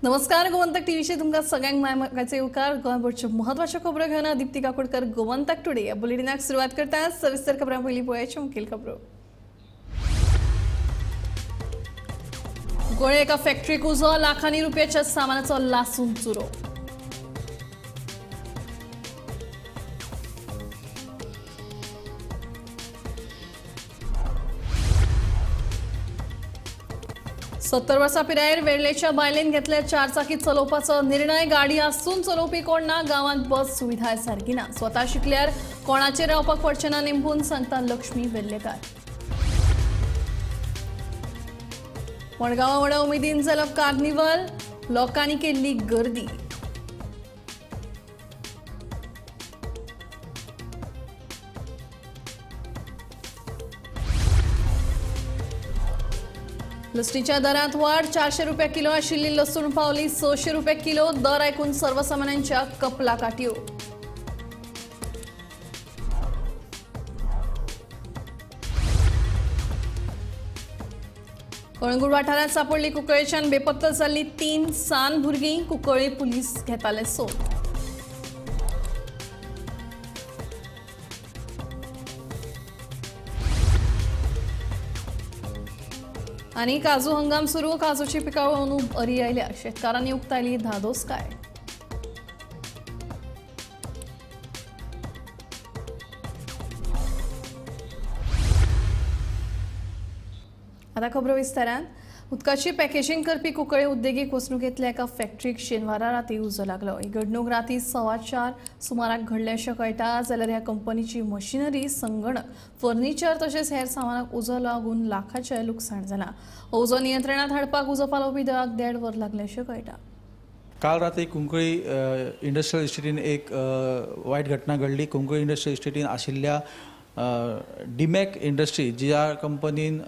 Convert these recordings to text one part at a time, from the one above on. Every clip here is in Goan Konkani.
नमस्कार, गोमंतक टीव्हीचे तुमकां सगळ्यांक मायमागाचे येवकार। गोंयभरच्यो म्हत्वाच्यो खबरो घेवन दीप्ती काकोडकर गोमंतक टुडे ह्या बुलेटिनाक सुरवात करता। सविस्तर खबरां पयलीं पळोवया मुखेल खबरो। गोंय एका फॅक्टरीक उजो, लाखांनी रुपयाच्या सामानाचो लासून चुरो। सत्तर वर्सां पिरायेर वेर्लेच्या बायलेन घेतल्या चारचाकी चलोवपाचो निर्णय। गाडी आसून चलोवपी कोण ना, गांवांत बस सुविधाय सारकी ना। स्वता शिकल्यार कोणाचेर रावपाक पडचें ना निंबून सांगता लक्ष्मी वेर्लेकार। मडगांवां व्हडा उमेदीन जालो कार्निवल, लोकांनी केल्ली गर्दी। लसणीच्या दरात वाढ, 400 रुपये किलो आशिल्ली लसूण पावली 600 रुपये किलो। दर ऐकून सर्वसामान्यांच्या कपला काट्यो। कळंगूट वाठारांत सापडली कुंकळेच्यान बेपत्ता जाल्ली 3 सान भुरगीं, कुंकळ्ळे पुलीस घेताले सोद। आनी काजू हंगाम सुरू, काजूची पिकावळ अंदू बरी आयल्या, शेतकारांनी उक्तायली धादोसकाय। आता खबरो विस्तारान। उदकाची पॅकेजिंग करपी कुंकळ्ळे उद्देगीक वसणुकेंतल्या एका फॅक्टरीक शेनवारा राती उजो लागलो। ही घडणूक राती 4:15 सुमाराक घडल्या अशें कळटा। जाल्यार ह्या कंपनीची मशिनरी, संगणक, फर्निचर तशेंच हेर सामानाक उजो लागून लाखाचें लुकसाण जालां। उजो नियंत्रणांत हाडपाक उजो पालोवपी दळाक 1.5 वर लागलें अशें कळटा। काल राती कुंकळी इंडस्ट्रियल इस्टेटीन एक वायट घटना घडली। कुंकळी इंडस्ट्रियल इस्टेटीन आशिल्ल्या डिमॅक इंडस्ट्री ज्या कंपनीन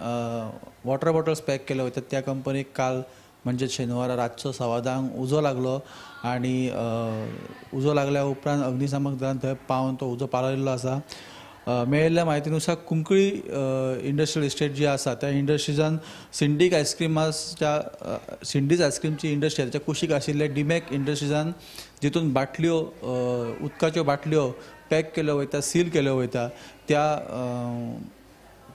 वॉटर बॉटल्स पॅक केले वयतात त्या कंपनीक काल म्हणजे शेनवारा रातचो 10:15 उजो लागलो आनी उजो लागल्या उपरांत अग्निशामक दळान थंय पावन तो उजो पालयल्लो आसा। मेळिल्ल्या म्हायतीनुसार कुंकळी इंडस्ट्रियल इस्टेट जी आसा त्या इंडस्ट्रीजान सिंडीक आयस्क्रिमाच्या सिंडीज आयस्क्रीमची इंडस्ट्री ताच्या कुशीक आशिल्ल्या डिमॅक इंडस्ट्रीजान जितून बाटल्यो उदकाच्यो बाटल्यो पॅक केल्यो वयता, सील केल्यो वयता त्या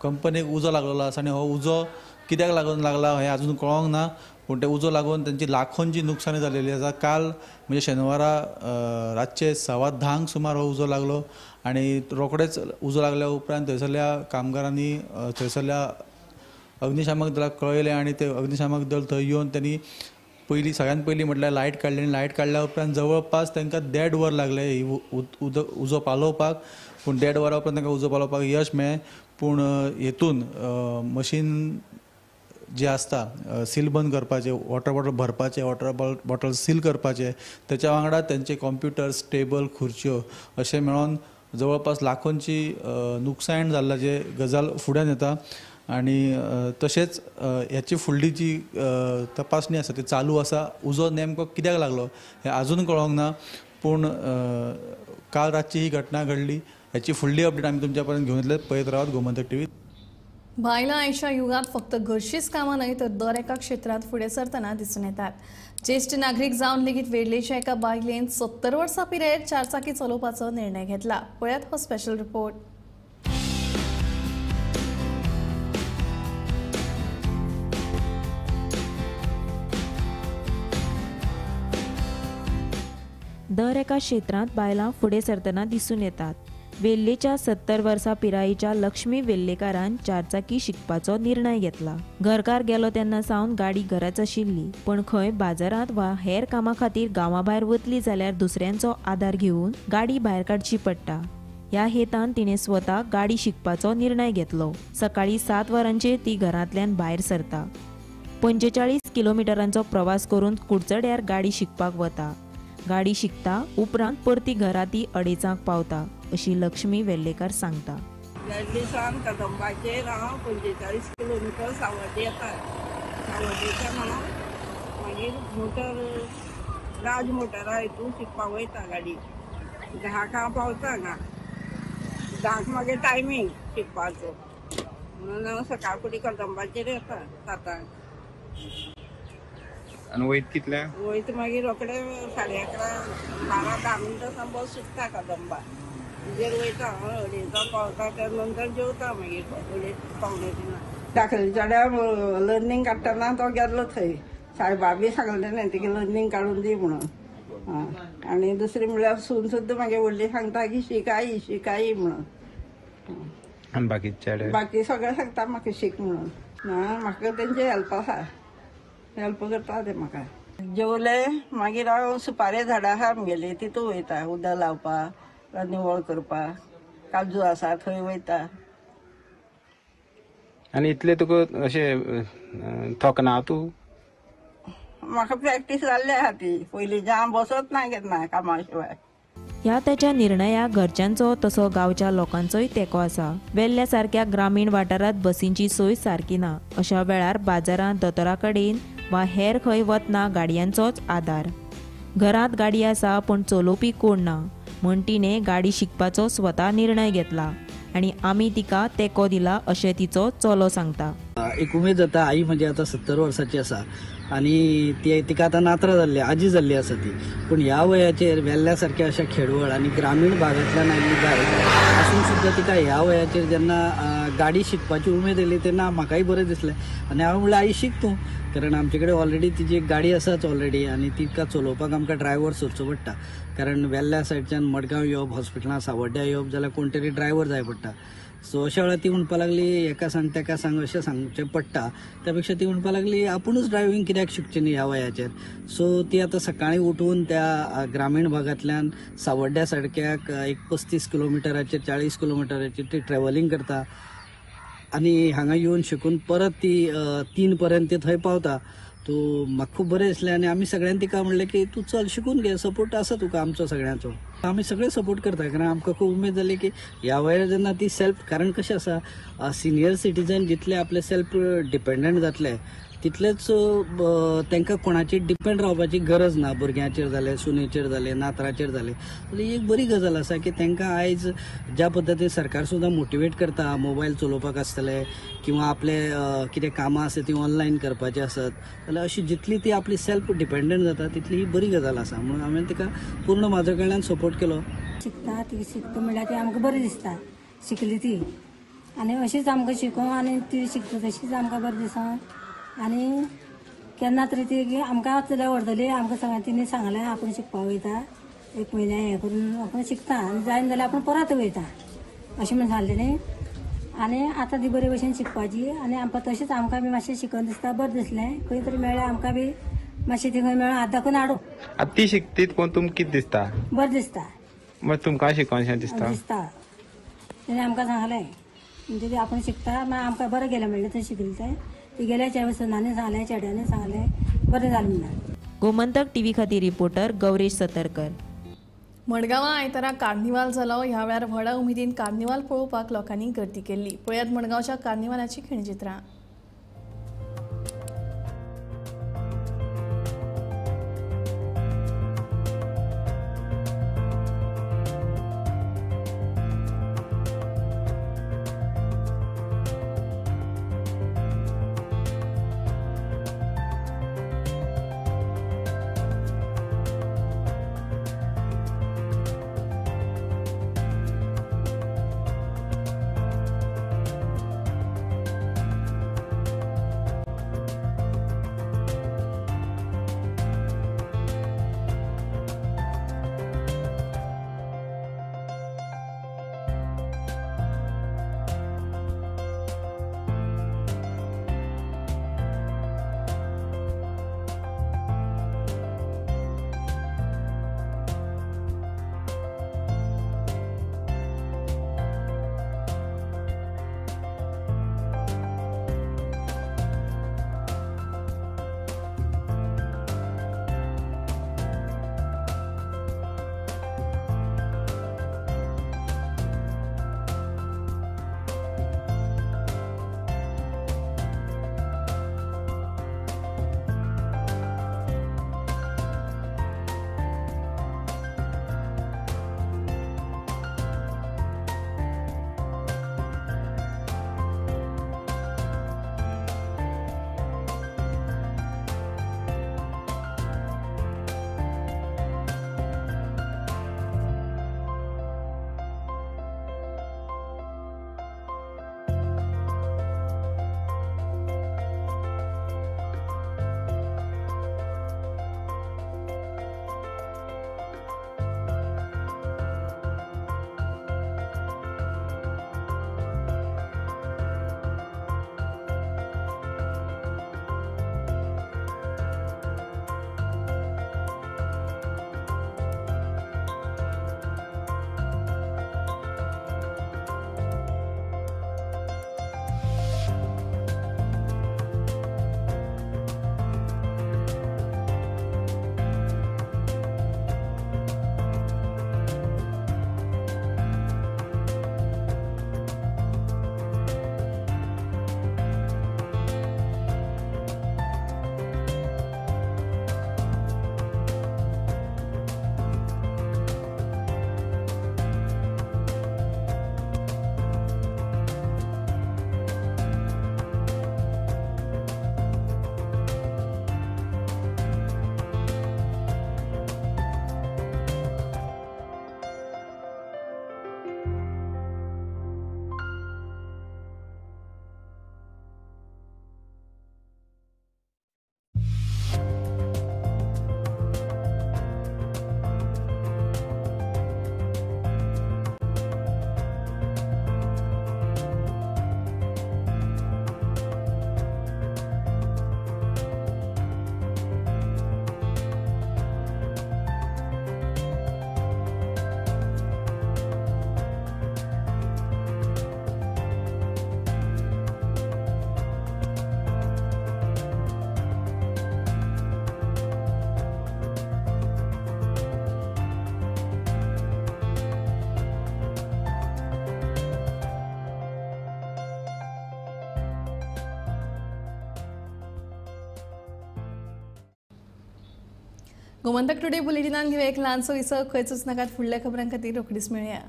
कंपनीक उजो लागलेलो आसा आनी हो उजो कित्याक लागून लागला हें अजून कळोंक ना, पूण ते उजो लागून तेंची लाखोंची नुकसानी जालेली आसा। काल म्हणजे शेनवारा रातचे 10:15 सुमार हो उजो लागलो आनी रोखडेच उजो लागल्या उपरांत थंयसरल्या कामगारांनी थंयसरल्या अग्निशामक दलाक कळयलें आनी ते अग्निशामक दल थंय येवन त्यांनी पयलीं सगळ्यान पयलीं म्हटल्यार लायट काडली आनी लायट काडल्या उपरांत जवळपास तांकां 1.5 वर लागलें ही उजो पालोवपाक। पूण 1.5 वरां उपरांत तांकां उजो पालोवपाक यश मेळ्ळें। पूण हेतून मशीन जे आसता सील बंद करपाचें, वॉटर बॉटल भरपाचें, वॉटर बॉटल सील करपाचें, तेच्या वांगडा तेंचे कॉम्प्युटर्स, टेबल, खुर्च्यो अशें मेळोन जवळपास लाखोंची नुकसाण जाल्ल्याची गजाल फुड्यान येता। आनी तशेंच ह्याची फुडली जी तपासणी आसा ती चालू आसा। उजो नेमको कित्याक लागलो हें आजून कळोंक ना, पूण काल रातची ही घटना घडली। ह्याची फुडली अपडेट आमी तुमच्या पर्यंत घेवन येतले। पळयत रावात गोमंतक टीव्ही। बायलां आयच्या युगांत फक्त घरचीच कामां न्हय तर दर एका क्षेत्रांत फुडें सरतना दिसून येतात। ज्येश्ठ नागरीक जावन लेगीत वेर्लेच्या एका बायलेन 70 वर्सां पिरायेर चारचाकी चलोवपाचो निर्णय घेतला। पळयात हो स्पेशल रिपोर्ट। दर एका क्षेत्रांत बायलां फुडें सरतना दिसून येतात। वेर्लेच्या 70 वर्सां पिरायेच्या लक्ष्मी वेर्लेकारान चारचाकी शिकपाचो निर्णय घेतला। घरकार गेलो तेन्ना सावन गाडी घराच आशिल्ली, पण खंय बाजारांत वा हेर कामा खातीर गांवा भायर वतली जाल्यार दुसऱ्यांचो आदार घेवन गाडी भायर काडची पडटा। ह्या हेतान तिणें स्वता गाडी शिकपाचो निर्णय घेतलो। सकाळी 7 वरांचेर ती घरांतल्यान भायर सरता। 45 किलोमिटरांचो प्रवास करून कुडचड्यार गाडी शिकपाक वता। गाडी शिकता उपरांत परती घरा ती 2:30 पावता अशी लक्ष्मी वेर्लेकार सांगता। वेर्लेसान कदंबाचेर हांव 45 किलोमिटर सावड्डे येता। सावड्डेच्यान हांव मागीर मोटर राज मोटरा हितून शिकपाक वयता गाडी। 10 हांव पावता हांगा, 10 मागीर टायमींग शिकपाचो म्हणून हांव सकाळ फुडें कदंबाचेर येता 7. आनी वयत कितल्या वयत मागीर रोखडे 11:30 12 10 मिनटां बस सुट्टा कदंबा तेजेर वयता हांव 2:30 पावता त्या नंतर जेवता मागीर 2:30 2:45. दाखले चेड्या लर्नींग काडटना तो गेल्लो थंय सायबा बी सांगलें न्ही तिका लर्नींग काडून दी म्हणून. आनी दुसरी म्हणल्यार सून सुद्दां म्हागे व्हडली सांगता की शिकाई शिकाई म्हणून. आनी बाकी चेडे बाकी सगळें सांगता म्हाका शीक म्हणून. ना म्हाका तेंचे हेल्प आसा, हेल्प करता ते म्हाका. जेवले मागीर हांव सुपारे झाडां आसा आमगेली तितू वयता उदक लावपाक, निवळ करपाक, काजू आसा थंय वयता. आनी इतले तुका अशें थकना तूं? म्हाका प्रॅक्टीस जाल्ली आसा ती पयलीं, हांव बसत ना केन्ना कामा शिवाय. ह्या ताच्या निर्णयाक घरच्यांचो तसो गांवच्या लोकांचोय तेंको आसा. वेल्ल्या सारक्या ग्रामीण वाठारांत बसींची सोय सारकी ना. अशा वेळार बाजारांत दोतोरा कडेन वा हेर खंय वतना गाडयांचोच आदार. घरांत गाडी आसा पूण चलोवपी कोण ना म्हूण तिणें गाडी शिकपाचो स्वता निर्णय घेतला आनी आमी तिका तेंको दिला अशें तिचो चलो सांगता. एक उमेद जाता, आई म्हणजे आतां 70 वर्साची आसा आनी ती तिका आतां नातरां जाल्ली, आजी जाल्ली आसा ती, पूण ह्या वयाचेर वेल्ल्या सारक्या अशा खेडवळ आनी ग्रामीण भागांतल्यान आयिल्ली बायल आसून सुद्दां तिका ह्या वयाचेर जेन्ना गाडी शिकपाची उमेद येयली तेन्ना म्हाकाय बरें दिसलें आनी हांवें म्हणलें आई शीक तूं, कारण आमचे कडेन ऑलरेडी तिजी एक गाडी आसाच ऑलरेडी आनी तिका चलोवपाक आमकां ड्रायव्हर सोदचो पडटा, कारण वेल्ल्या सायडच्यान मडगांव येवप, हॉस्पिटलां सावड्ड्या येवप जाल्यार कोण तरी ड्रायव्हर जाय पडटा. सो अशा वेळार ती म्हणपाक लागली हेका सांग तेका सांग अशें सांगचें पडटा, त्या पेक्षा ती म्हणपाक लागली आपुणूच ड्रायव्हींग कित्याक शिकची न्ही ह्या वयाचेर. सो ती आतां सकाळीं उठून त्या ग्रामीण भागांतल्यान सावड्ड्या सारक्याक एक 35 किलोमिटराचेर 40 किलोमिटराचेर ती ट्रॅव्हलिंग करता आनी हांगा येवन शिकून परत ती 3 पर्यंत ती थंय पावता. तो म्हाका खूब बरें दिसलें आनी आमी सगळ्यांनी तिका म्हणलें की तूं चल शिकून घे, सपोर्ट आसा तुका आमचो सगळ्यांचो, आमी सगळे सपोर्ट करता, कारण आमकां खूब उमेद जाली की ह्या वयार जेन्ना ती सेल्फ, कारण कशें आसा सिनियर सिटीजन जितले आपले सेल्फ डिपेंडंट जातले तितलेच तांकां कोणाचेर डिपेंड रावपाची गरज ना, भुरग्यांचेर जालें, सुनेचेर जालें, नातराचेर जालें. जाल्यार एक बरी गजाल आसा की तांकां आयज ज्या पद्दतीन सरकार सुद्दां मोटिवेट करता मोबायल चलोवपाक आसतले किंवा आपले कितें कामां आसा ती ऑनलायन करपाची आसत जाल्यार अशी जितली ती आपली सेल्फ डिपेंडंट जाता तितली ही बरी गजाल आसा, म्हणून हांवें तिका पूर्ण म्हाज्या कडल्यान सपोर्ट केलो. शिकता ती, शिकता म्हणल्यार ती आमकां बरें दिसता शिकली ती, आनी अशीच आमकां शिकोवंक आनी ती शिकता तशीच आमकां बरें दिसता. आनी केन्ना तरी ती आमकां जाल्यार व्हरतली, आमकां सगळ्यां तिणें सांगलें आपूण शिकपाक वयता एक म्हयन्या हें करून आपूण शिकता आनी जायना जाल्यार आपूण परत वयता अशें म्हण सांगलें न्ही. आनी आतां ती बरे भशेन शिकपाची आनी आमकां तशेंच आमकां बी मातशें शिकन दिसता, बरें दिसलें खंय तरी मेळ्ळें आमकां बी मातशें ती खंय मेळ्ळें हात दाखोवन हाडूं. आतां ती शिकतीत कोण तुमकां कितें दिसता? बरें दिसता. मागीर तुमकां शिकोनशें दिसता? दिसता. तेणें आमकां सांगलें म्हणजे ती आपूण शिकता मागीर आमकां बरें गेलें म्हणलें थंय शिकलें तें, ती गेल्या सुनांनी सांगलें चेड्यांनी सांगलें बरें जालें म्हणून. गोमंतक टीव्ही खातीर रिपोर्टर गौरेश सतरकर. मडगांवां आयतारा कार्निवाल जालो. ह्या वेळार व्हडा उमेदीन कार्निवाल पळोवपाक लोकांनी गर्दी केल्ली. पळयात मडगांवच्या कार्निवालाची खिणचित्रां. गोमंतक टुडे बुलेटिनान घेवया एक ल्हानसो विसव. खंयच नाकात, फुडल्या खबरां खातीर रोखडीच मेळया.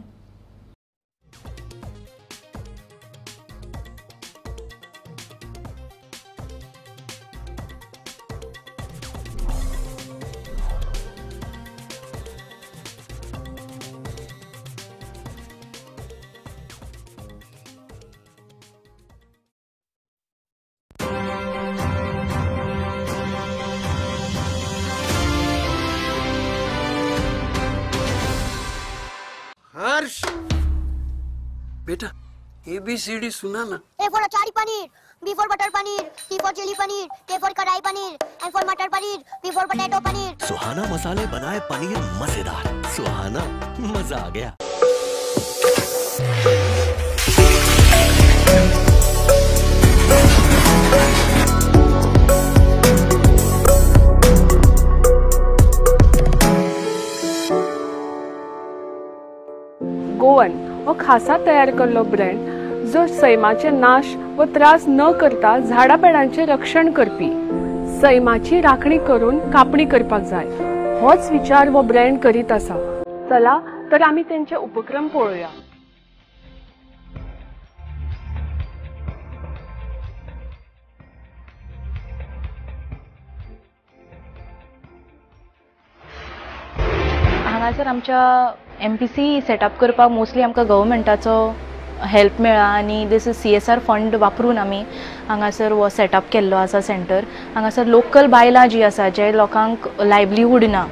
बेटा ABCD सुना ना. A for achari paneer, B for butter paneer, C for chilli paneer, K for kadai paneer, M for matar paneer, P for potato paneer. Suhana मसाले बनाए पनीर मजेदार. सुहाना मजा आ गया. गोवन हो खासा तयार केल्लो ब्रँड जो सैमाचे नाश व त्रास न करता झाडां पेडांचें रक्षण करपी. सैमाची राखणी करून कापणी करपाक जाय होच विचार हो ब्रँड करीत आसा. चला तर आमी तेंचे उपक्रम पळोवया. हांगासर आमच्या MPC setup करपाक मोस्टली आमकां गव्हर्मेंटाचो हेल्प मेळ्ळा आनी this is CSR fund वापरून आमी हांगासर हो सेटअप केल्लो आसा सेंटर. हांगासर लोकल बायलां जी आसा, जे लोकांक लायवलीहूड ना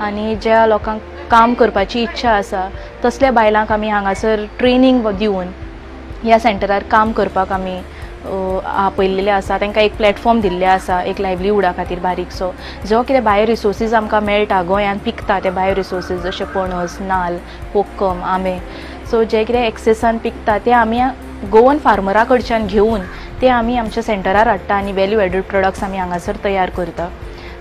आनी ज्या लोकांक काम करपाची इच्छा आसा तसल्या बायलांक आमी हांगासर ट्रेनींग दिवन ह्या सेंटरार काम करपाक आमी आपयल्लेले आसा. तांकां एक प्लॅटफॉर्म दिल्ले आसा एक लायवलीहुडा खातीर बारीकसो, जो कितें बायो रिसोर्सीस आमकां मेळटा गोंयांत पिकता ते बायो रिसोर्सीस जशे पणस, नाल्ल, कोकम, आंबे, सो जे कितें एक्सेसान पिकता ते आमी गोवन फार्मरा कडच्यान घेवन ते आमी आमच्या सेंटरार हाडटा आनी वेल्यू एडीड प्रोडक्ट्स आमी हांगासर तयार करता.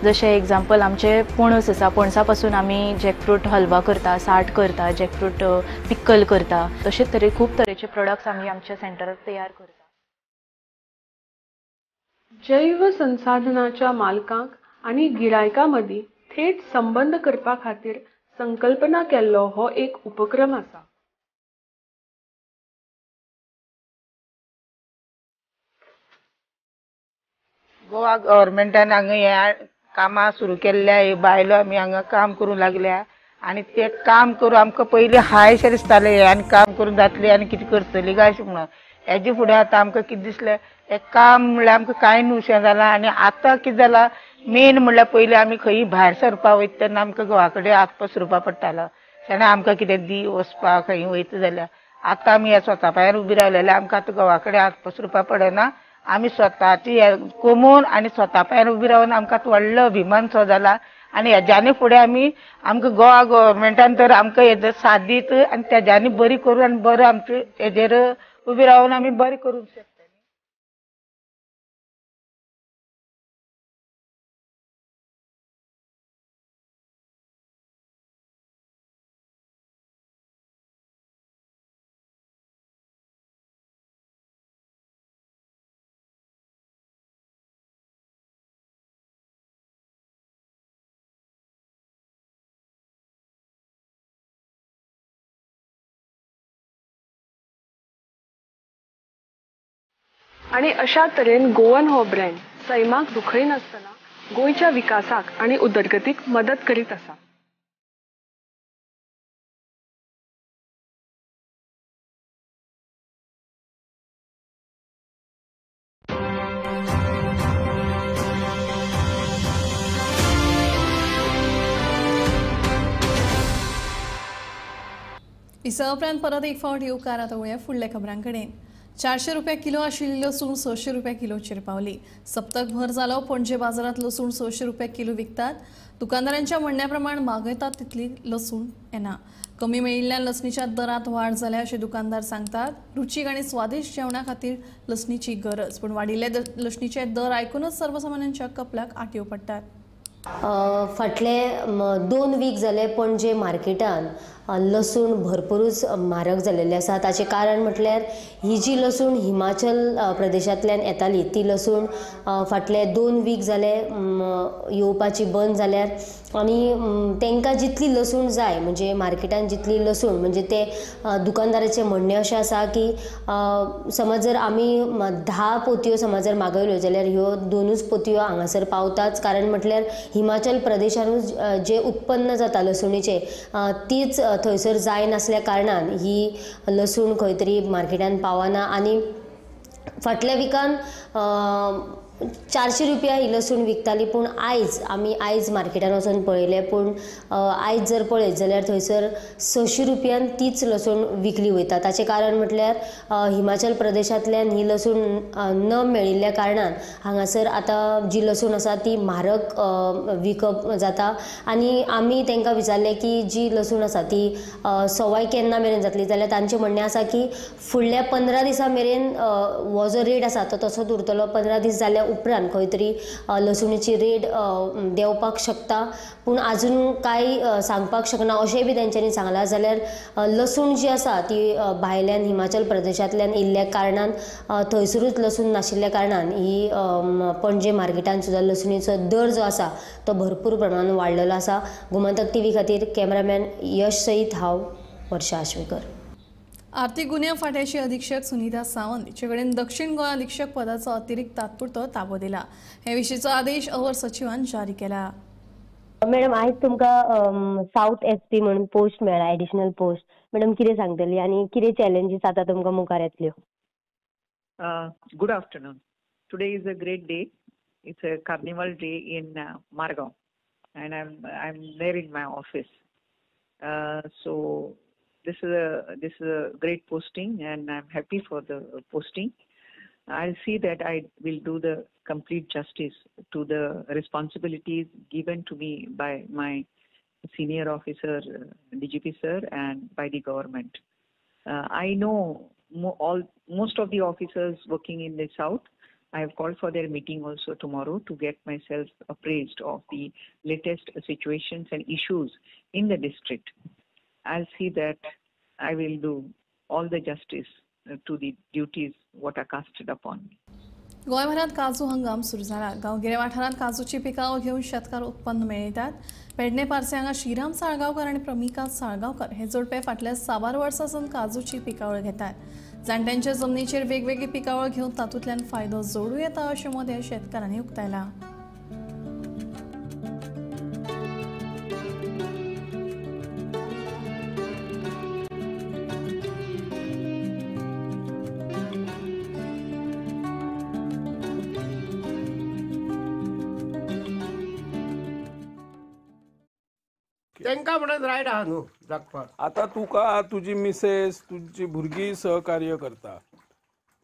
जशें एग्जाम्पल आमचे पणस आसा, पणसा पासून आमी जॅकफ्रूट हलवा करता, साठ करता, जॅकफ्रूट पिक्कल करता. तशेंच तरेन खूब तरेचे प्रोडक्ट्स आमी आमच्या सेंटरार तयार करता. जैव संसाधनाच्या मालकांक आनी गिरायकां मदीं थेट संबंद करपा खातीर संकल्पना केल्लो हो एक उपक्रम आसा. गोवा गव्हर्मेंटान हांगा ह्या कामां सुरू केल्ल्या बायलो आमी हांगा काम करूंक लागल्या आनी ते काम करून आमकां पयलीं हाय अशें दिसतालें हें आनी काम करून जातलें आनी कितें करतली काय अशें म्हणून. हेजे फुडें आतां आमकां कितें दिसलें हें काम म्हणल्यार आमकां कांय न्हू जालां. आनी आतां कितें जालां मेन म्हणल्यार पयलीं आमी खंयी भायर सरपाक वयता तेन्ना आमकां घोवा कडेन हात पसरुपा पडटालो, तेन्ना आमकां कितें दी वचपाक खंयी वयता जाल्यार. आतां आमी ह्या स्वता पांयार उबी रावलेले जाल्यार आमकां आतां घोवा कडेन हात पसरुपा पडना. आमी स्वताची कमोवन आनी स्वता पांयार उबी रावन आमकां आतां व्हडलो अभिमान सो जाला. आनी हेज्यानी फुडें आमी आमकां गोवा गव्हर्मेंटान तर आमकां हेजो साथ दीत आनी तेज्यानी बरी करून आनी बरो आमचे हेजेर उबी रावन आमी बरें करूंक शकता. आनी अशा तरेन गोवन हो ब्रँड सैमाक दुखयनासतना गोंयच्या विकासाक आनी उदरगतीक मदत करीत आसा. विसवा उपरांत परत एक फावट येवकार. आतां वळया फुडल्या खबरां कडेन. 400 रुपया किलो आशिल्ली लसूण 600 रुपया किलोचेर पावली. सप्तक भर जालो पणजे बाजारांत लसूण 600 रुपया किलो विकतात. दुकानदारांच्या म्हणण्या प्रमाण मागयतात तितली लसूण येना. कमी मेळिल्ल्यान लसणीच्या दरांत वाड जाल्या अशें दुकानदार सांगतात. रुचीक आनी स्वादिश्ट जेवणा खातीर लसणीची गरज, पूण वाडिल्ले लसणीचे दर आयकूनच सर्वसामान्यांच्या कपलाक आटयो पडटात. फाटले 2 वीक जाले पणजे मार्केटान लसूण भरपूरच म्हारग जाल्लें आसा. ताचें कारण म्हटल्यार ही जी लसूण हिमाचल प्रदेशांतल्यान येताली ती लसूण फाटले 2 वीक जाले येवपाची बंद जाल्यार आनी तांकां जितली लसूण जाय म्हणजे मार्केटान जितली लसूण म्हणजे ते दुकानदाराचें म्हणणें अशें आसा की समज जर आमी 10 पोतयो समज जर मागयल्यो जाल्यार ह्यो 2च पोतयो हांगासर पावताच. कारण म्हटल्यार हिमाचल प्रदेशानूच जें उत्पन्न जाता लसुणीचें तीच थंयसर जाय नासल्या कारणान ही लसूण खंय तरी मार्केटान पावना. आनी फाटल्या विकान 400 रुपया ही लसूण विकताली, पूण आयज आमी आयज मार्केटान वचून पळयलें पूण आयज जर पळयत जाल्यार थंयसर 600 रुपयान तीच लसूण विकली वयता. ताचें कारण म्हटल्यार हिमाचल प्रदेशांतल्यान ही लसूण न मेळिल्ल्या कारणान हांगासर आतां जी लसूण आसा ती म्हारग विकप जाता. आनी आमी तांकां विचारलें की जी लसूण आसा ती सवाय केन्ना मेरेन जातली जाल्यार तांचें म्हणणें आसा की फुडल्या 15 दिसां मेरेन हो जो रेट आसा तो तसोच उरतलो. 15 दीस जाल्या उपरांत खंय तरी लसुणीची रेट देंवपाक शकता, पूण आजून कांय सांगपाक शकना अशेंय बी तेंच्यांनी सांगलां. जाल्यार लसूण जी आसा ती भायल्यान हिमाचल प्रदेशांतल्यान येयल्ल्या कारणान थंयसरूच लसूण नाशिल्ल्या कारणान ही पणजे मार्केटान सुद्दां लसुणीचो दर जो आसा तो भरपूर प्रमाणान वाडलेलो आसा. गोमंतक टीव्ही खातीर कॅमेरामॅन यश सयत हांव वर्षा आश्वेकर. आर्थिक गुन्यांव फांट्याची अधीक्षक सुनीता सावंत हिचे कडेन दक्षिण गोंय अधीक्षक पदाचो अतिरिक्त तात्पुरतो ताबो दिला. हे विशींचो आदेश our सचिवान जारी केला. मॅडम, आयज तुमकां सावथ एसपी म्हणून पोस्ट मेळ्ळा, एडिशनल पोस्ट. मॅडम, कितें सांगतली आनी कितें चॅलेंजीस आतां तुमकां मुखार येतल्यो? Good afternoon. Today is a great day. It's a carnival day in Margao and I am there in my office. So this is a great posting and I'm happy for the posting. I'll see that I will do the complete justice to the responsibilities given to me by my senior officer, DGP sir, and by the government. I know most of the officers working in the south. I have called for their meeting also tomorrow to get myself appraised of the latest situations and issues in the district. I'll see that I will do all the justice to the duties what are casted upon me. गोंयभरात काजू हंगाम सुरू जाला. गांवगिऱ्या वाठारांत काजूची पिकावळ घेवन शेतकार उत्पन्न मेळयतात. पेडणे पार्से हांगा श्रीराम साळगांवकर आनी प्रमिका साळगांवकर हे जोडपे फाटल्या 7 वर्सां सावन काजूची पिकावळ घेतात. जाणट्यांच्या जमनीचेर वेगवेगळी पिकावळ घेवन तातूंतल्यान फायदो जोडूं येता अशें मत ह्या शेतकारांनी उक्तायलां. तांकां म्हणून रायट आहा न्हू जगपाक. आतां तुका तुजी मिसेस तुजी भुरगीं सहकार्य करता,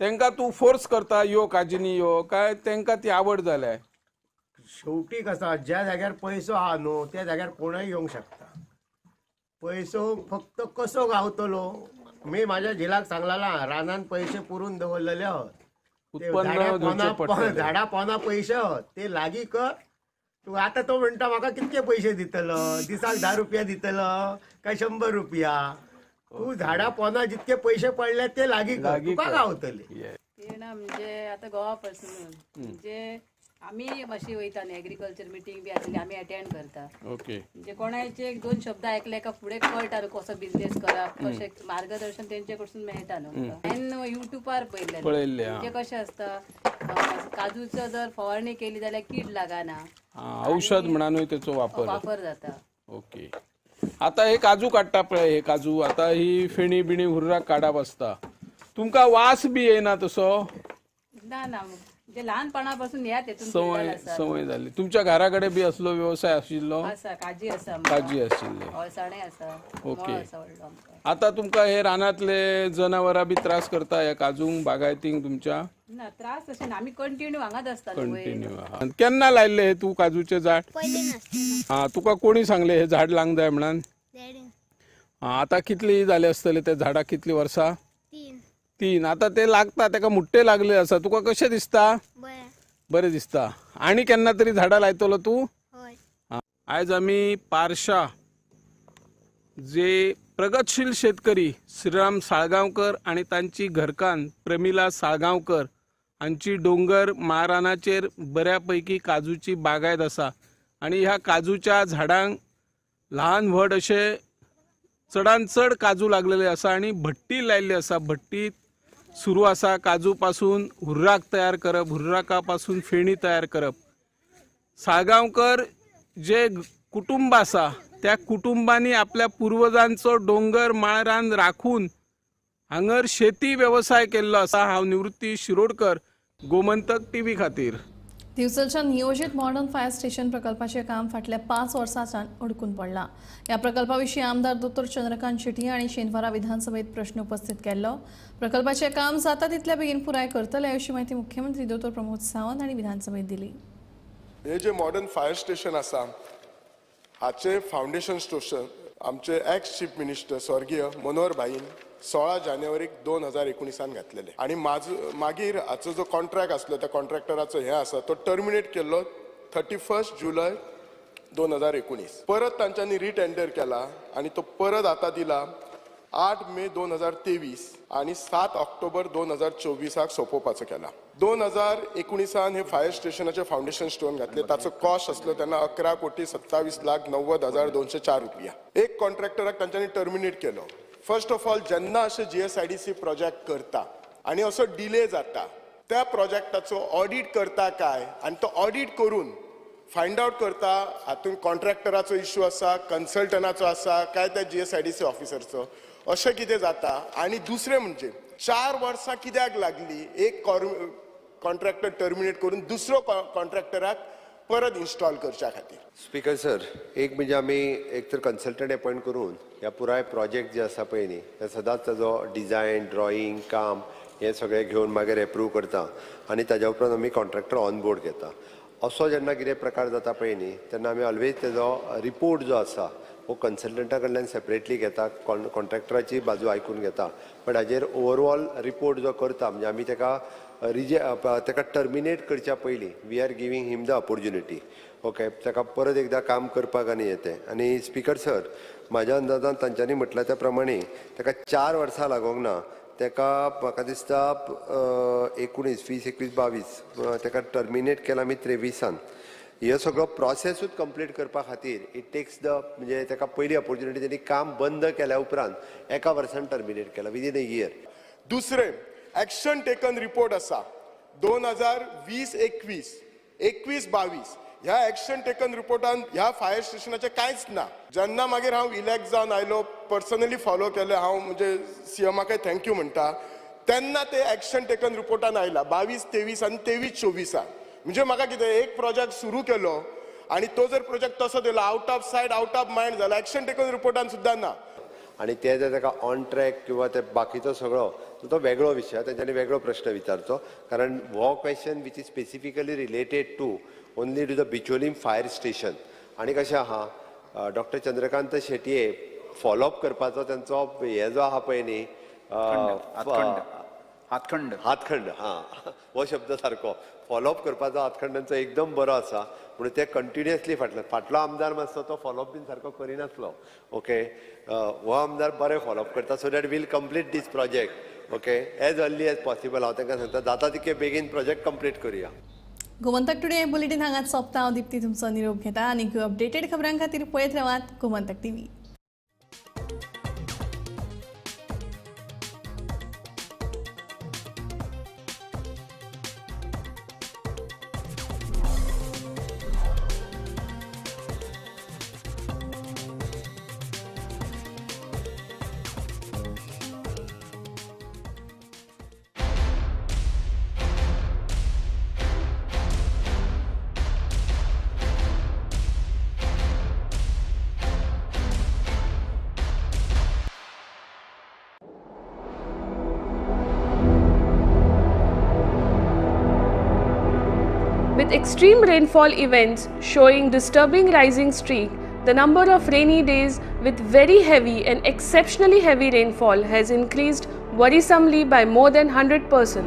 तांकां तूं फोर्स करता यो काजीनी यो, काय तांकां ती आवड जाल्या? शेवटी कसा ज्या जाग्यार पयसो आहा न्हू त्या जाग्यार कोणूय येवंक शकता. पयसो फक्त कसो गावतलो. मी माझ्या झिलाक सांगलेला रानान पैसे पुरून दवरलेले आहात, झाडा पोना पैसे आहात ते लागीं कर. तूं आतां तो म्हणटा म्हाका कितके पैसे दितलो, दिसाक 10 रुपया दितलो काय 100 रुपया? तूं झाडा पोना जितके पैसे पडले ते लागीं कर, तुका गावतले. ना म्हणजे आतां गोवा पर्सनल म्हणजे आमी अशी वयता न्ही एग्रीकल्चर मिटींग बी आसली आमी अटेंड करता. ओके, म्हणजे कोणाचे एक 2 शब्द आयकले का फुडें कळटा न्हू कसो बिजनेस करप, कशें मार्गदर्शन तेंचे कडसून मेळटा न्हू. हांवें युट्यूबार पळयल्लें, म्हणजे कशें आसता काजूचो जर फवारणी केली जाल्यार कीड लागना, औषध म्हणूनय तेचो वापर जाता. ओके, आतां हे काजू काडटा पळय, हे काजू आतां ही फेणी बिणी हुर्राक काडप आसता, तुमकां वास बी येना तसो? ना ना, म्हणजे लहानपणापासून ह्या तेतून संवय जाली. तुमच्या घरा कडेन बी असलो वेवसाय आशिल्लो? आसा, काजी आसा, काजी आशिल्ले, अळसाणे आसा. ओके, आतां तुमकां हे रानांतले जनावरां बी त्रास करता ह्या काजूंक बागायतींक तुमच्या? ना त्रास तशें ना, आमी कंटिन्यू हांगाच आसता. कंटिन्यू. केन्ना लायल्ले हे तूं काजूचें झाड? हां, तुका कोणी सांगलें हे झाड लावंक जाय म्हणून? हां, आतां कितली जाले आसतले ते झाडाक, कितली वर्सां? 3. आतां ते लागता तेका मुट्टे लागले आसा, तुका कशें दिसता? बरें दिसता. आनी केन्ना तरी झाडां लायतलो तूं? आयज आमी पारशा जे प्रगतशील शेतकरी श्रीराम साळगांवकर आनी तांची घरकान्न प्रमिला साळगांवकर हांची डोंगर माळरानाचेर बऱ्या पैकी काजूची बागायत आसा आनी ह्या काजूच्या झाडांक ल्हान व्हड अशे चडान चड काजू लागलेले आसा आनी भट्टी लायिल्ली आसा। भट्टी सुरू आसा। काजू पासून हुर्राक तयार करप, हुर्राका पासून फेणी तयार करप। साळगांवकर जे कुटुंब आसा त्या कुटुंबांनी आपल्या पुर्वजांचो डोंगर माळरान राखून हांगर शेती वेवसाय केल्लो आसा। हांव निवृत्ती शिरोडकर, गोमंतक टीव्ही खातीर। दिवचलच्या नियोजित मॉडर्न फायर स्टेशन प्रकल्पाचें काम फाटल्या 5 वर्सांच्यान अडकून पडलां। ह्या प्रकल्पा विशीं आमदार दोतोर चंद्रकांत शेट्टी हांणी शेनवारा विधानसभेत प्रश्न उपस्थित केल्लो। प्रकल्पाचें काम जाता तितल्या बेगीन पुराय करतले अशी म्हायती मुख्यमंत्री दोतोर प्रमोद सावंत हांणी विधानसभेत दिली। हे जे मॉडर्न फायर स्टेशन आसा हाचे फावंडेशन स्टेशन आमचे एक्स चीफ मिनिस्टर स्वर्गीय मनोहर भाईन 16 जानेवारीक 2019 घातलेले आनी मागीर हाचो जो कॉन्ट्रॅक्ट आसलो त्या कॉन्ट्रॅक्टराचो हें आसा तो टर्मिनेट केल्लो 31 जुलय 2019। परत तांच्यांनी रिटेंडर केला आनी तो परत आतां दिला 8 मे 2023 आनी 7 ऑक्टोबर 2024 सोंपोवपाचो केला। 2019 हे फायर स्टेशनाचे फावंडेशन स्टोन घातले। ताचो कॉस्ट आसलो तेन्ना 11,27,90,204 रुपया। एक कॉन्ट्रॅक्टराक तांच्यांनी टर्मिनेट केलो। फर्स्ट ऑफ ऑल जेन्ना अशें GSIDC project करता आनी असो डिले जाता त्या प्रोजेक्टाचो ऑडीट करता काय आनी तो ऑडीट करून फायंड आवट करता हातूंत कॉन्ट्रॅक्टराचो इश्यू आसा, कन्सल्टंटाचो आसा काय त्या GSIDC ऑफिसरचो, अशें कितें जाता। आनी दुसरें म्हणजे 4 वर्सां कित्याक लागली एक कॉन्ट्रॅक्टर टर्मिनेट करून दुसरो कॉन्ट्रॅक्टराक परत इन्स्टॉल करच्या खातीर। स्पीकर सर, एक म्हणजे आमी एक तर कन्सल्टंट अपॉयंट करून ह्या पुराय प्रोजेक्ट जे आसा पळय न्ही ते सदांच ताजो डिजायन, ड्रॉइंग, काम हें सगळें घेवन मागीर एप्रूव करता आनी ताज्या उपरांत आमी कॉन्ट्रॅक्टर ऑन बोर्ड घेता। असो जेन्ना कितें प्रकार जाता पळय न्ही तेन्ना आमी ऑलवेज तेजो रिपोर्ट जो आसा हो कन्सल्टंटा कडल्यान सेपरेटली घेता, कॉन्ट्रॅक्टराची बाजू आयकून घेता, बट हाजेर ओवरऑल रिपोर्ट जो करता म्हणजे आमी तेका ताका टर्मिनेट करच्या पयलीं we are giving him the opportunity, okay, ताका परत एकदां काम करपाक आनी येतें। आनी स्पीकर सर, म्हाज्या अंदाजान तांच्यांनी म्हटलां त्या प्रमाणे ताका 4 वर्सां लागोंक ना, ताका म्हाका दिसता 19, 20, 21, 22 ताका टर्मिनेट केला आमी 23. हे सगळो प्रोसेसूच कंप्लीट करपा खातीर it takes the म्हणजे ताका पयली ऑपोर्च्युनिटी तेणी काम बंद केल्या उपरांत एका वर्सान टर्मिनेट केला विदीन अ इयर। दुसरें एक्शन टेकन रिपोर्ट आसा 2020-21, 21-22 ह्या एक्शन टेकन रिपोर्टान ह्या फायर स्टेशनाचें कांयच ना। जेन्ना मागीर हांव इलेक्ट जावन आयलो, पर्सनली फॉलो केलें हांव, म्हणजे सीएमाकय thank you म्हणटा, तेन्ना ते एक्शन टेकन रिपोर्टान आयला 22, 23 आनी 23, 24. म्हणजे म्हाका कितें एक प्रोजेक्ट सुरू केलो आनी तो जर प्रोजेक्ट तसो दिलो out of sight out of mind जाला, एक्शन टेकन रिपोर्टान सुद्दां ना। आनी ते जर ताका ऑन ट्रॅक किंवा ते बाकीचो सगळो तो वेगळो विशय, तेंच्यांनी वेगळो प्रश्न विचारचो, कारण हो question which is specifically related to only to the Bicholim fire station. आनी कशें आहा डॉक्टर चंद्रकांत शेटये फॉलोअप करपाचो तेंचो हे जो आहा पळय न्ही हातखंड, हातखंड, हां हो शब्द सारको, फॉलोअप करपाचो हातखंड तांचो एकदम बरो आसा, म्हणून ते कंटिन्युअसली फाटल्यान फाटलो आमदार मातसो तो फॉलोअप बीन सारको करिनासलो, ओके, हो आमदार बरें फॉलोअप करता, so that we'll complete this project, okay, as early as possible. हांव तांकां सांगता जाता तितके बेगीन प्रोजेक्ट कंप्लीट करुया। गोमंतक टुडे बुलेटीन हांगाच सोंपता। हांव दीप्ती तुमचो निरोप घेता आनी अपडेटेड खबरां खातीर पळयत रावात Gomantak TV. With extreme rainfall events showing disturbing rising streak, the number of rainy days with very heavy and exceptionally heavy rainfall has increased worrisomely by more than 100%.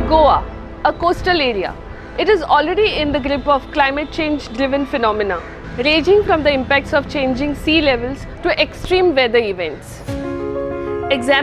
Goa, a coastal area, It is already in the grip of climate change driven phenomena, ranging from the impacts of changing sea levels to extreme weather events. Example